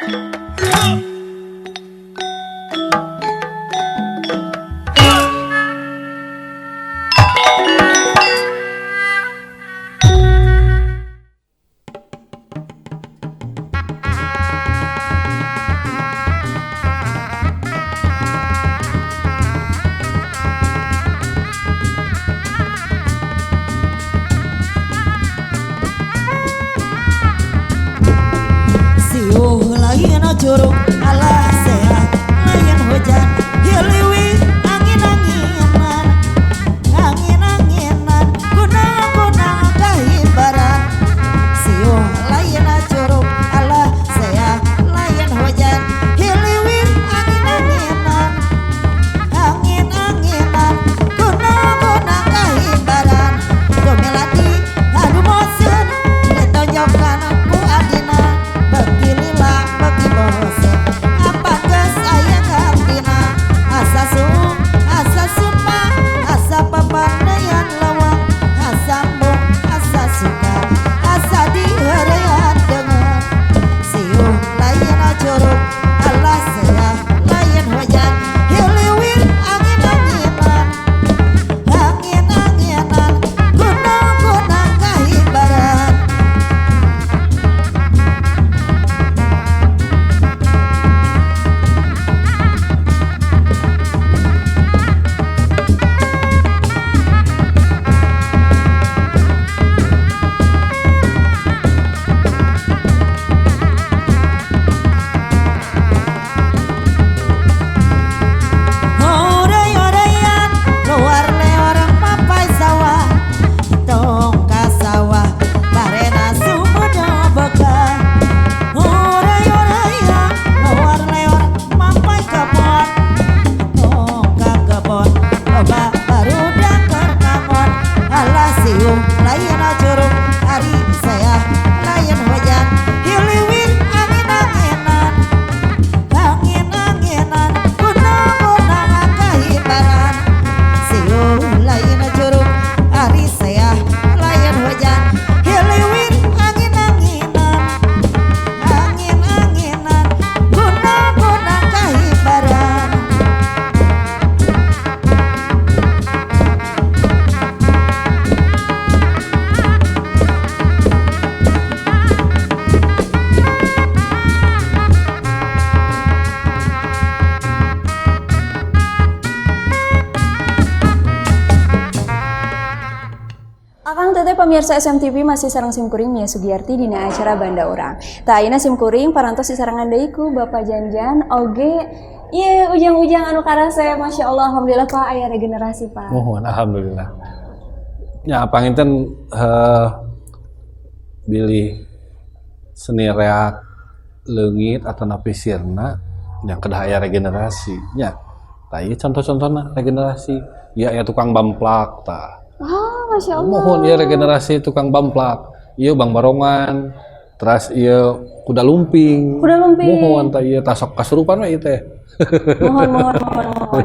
Siuh lain curug alah sea lain hujan hiliwih angin-anginan angin-anginan gunang-gunang kahibaran. Siuh lain curug alah sea lain hujan hiliwih angin-anginan angin-anginan gunang-gunang kahibaran. Dumelati adu mosen ditonjokkan ku adina beki lila beki bosen apa geus aya gantina asa sung asa supa asa papandeyan lawang asa embung asa suka asa diheureyan deungeun. Siuh lain curug alah sea lain hujan hiliwir angin-anginan angin-anginan gunung-gunung kahibaran. Ore-orean luar leor mapai sawah tong ka sawah barena sumuda bekah. Ore-orean luar leor mapai kebon tong ka kebon loba barudak keur ngangon. Alah siuh lain curug ari sea lain hujan hiliwir angin-anginan angin-anginan gunung-gunung kahibaran. Siuh lain curug ari sea lain hujan hiliwir angin-anginan angin-anginan gunung-gunung kahibaran. Akang teteh pemirsa SMTV masih sareng simkuring Mia Sugiarti dina acara Banda Urang. Tah ayeuna simkuring parantos disarengan deui ku Bapak Janjan oge ieu ujang-ujang anu karasep. Masya Allah, alhamdulillah Pak aya regenerasi Pak. Mohon alhamdulillah. Ya panginten bilih seni reak leungit atau napi sirna yang kedah aya regenerasi nya. Tah ieu contoh-contohna regenerasi. Ya aya tukang bamplak tah. Oh, Masya Allah. Mohon ieu regenerasi tukang bamplak. Ieu Bang Barongan, terus ieu kuda lumping. Kuda lumping. Mohon tah ieu tasok kasurupan we ieu teh. Mohon, mohon, mohon, mohon.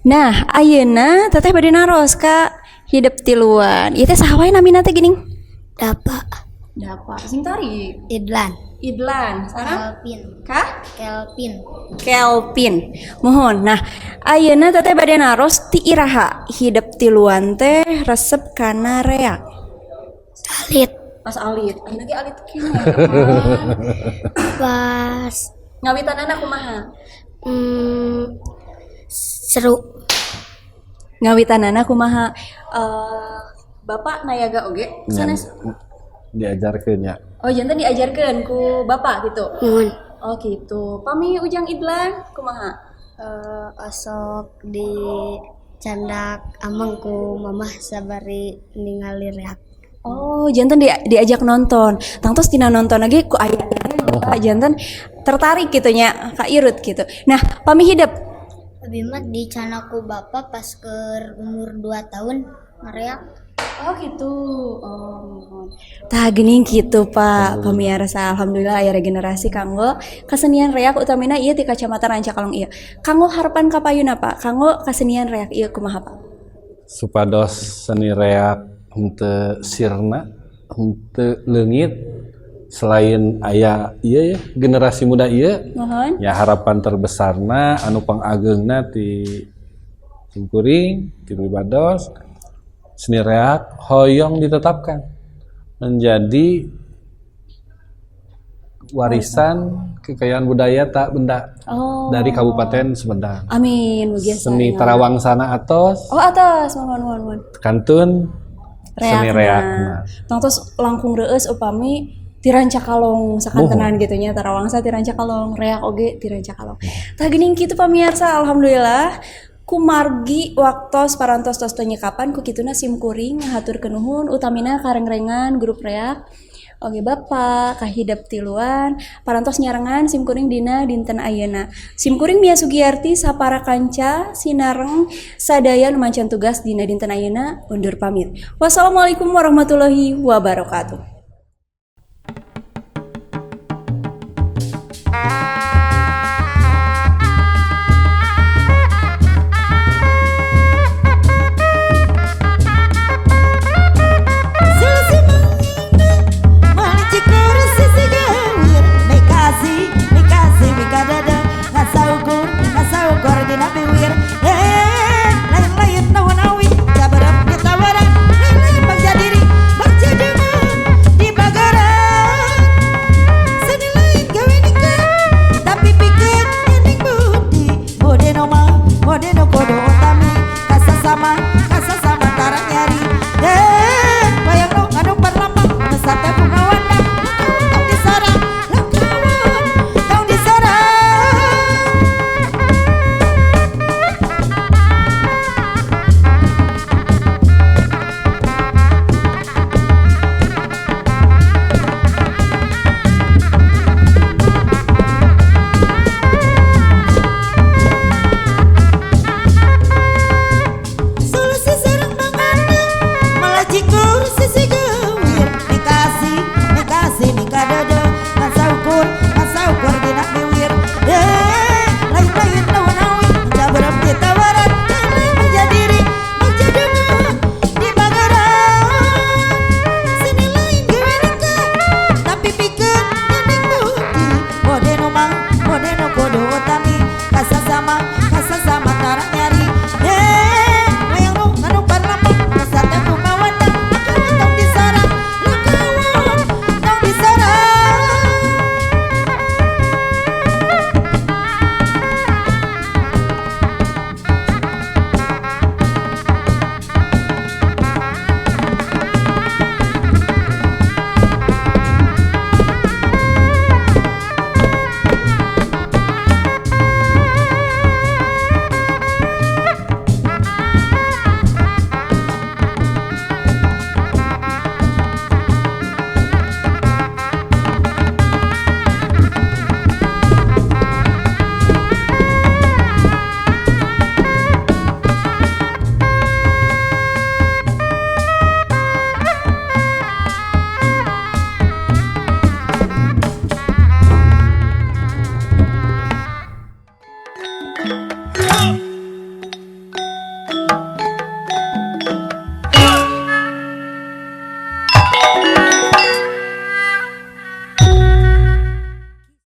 Nah, ayeuna teteh bade naros ka hidep tiluan. Ieu teh saha wae namina teh geuning? Dapa. Dapa. Sing tari. Idlan. Idlan. Sareng? Kelvin. Kah? Kelvin. Kelvin. Mohon. Nah, ayeuna teteh bade naros ti iraha hidep tiluan teh resep kana reak. Alit. Pas alit. Ayeuna ge alit keneh. Pas Ngawitanana kumaha? Seru. Ngawitanana kumaha? Bapak nayaga oge sanes? Diajarkeun nya. Oh, janten diajarkeun ku bapak gitu. Mohon. Oh gitu. Pami Ujang Idlan kumaha? Osok di candak ameng ku mamah sabari ningali reak. Oh, janten diajak nonton. Tangtos tina nonton lagi ku aya Bapak janten tertarik gitu nya ka irut gitu. Nah, pami hidep Abi mah dicandak ku bapak pas ke umur 2 tahun ngareak. Oh gitu. Oh, mohon. Tah geuning kitu Pak, pamiarsa alhamdulillah aya regenerasi kanggo kesenian reak utamina ieu ti Kacamatan Rancakalong ieu. Kanggo harapan kapayuna Pak, kanggo kesenian reak ieu kumaha Pak? Supados seni reak henteu sirna, henteu leungit, Selain aya iya ya generasi muda iya Mohon. ya, harapan terbesarna anu pangageungna ti simkuring ti pribados, seni reak hoyong ditetapkan menjadi warisan kekayaan budaya tak benda dari Kabupaten Sumedang. Amin, mugia. Seni Tarawangsana atos, Oh, atos, mohon mohon mohon. kantun seni reakna. Tangtos langkung reueus upami ti Rancakalong sakantenan gitu nya, Tarawangsa ti Rancakalong, reak oge ti Rancakalong. Tah, geuning kitu pamirsa, alhamdulillah kumargi waktos parantos tos teu nyekapan, ku kituna sim kuring ngahaturkeun nuhun utamina ka rengrengan grup reak oge Bapak kahidep tiluan parantos nyarengan sim kuring dina dinten ayeuna. Sim kuring Mia Sugiyarti sapara kanca sinareng sadaya nu mancan tugas dina dinten ayeuna undur pamit. Wassalamualaikum warahmatullahi wabarakatuh.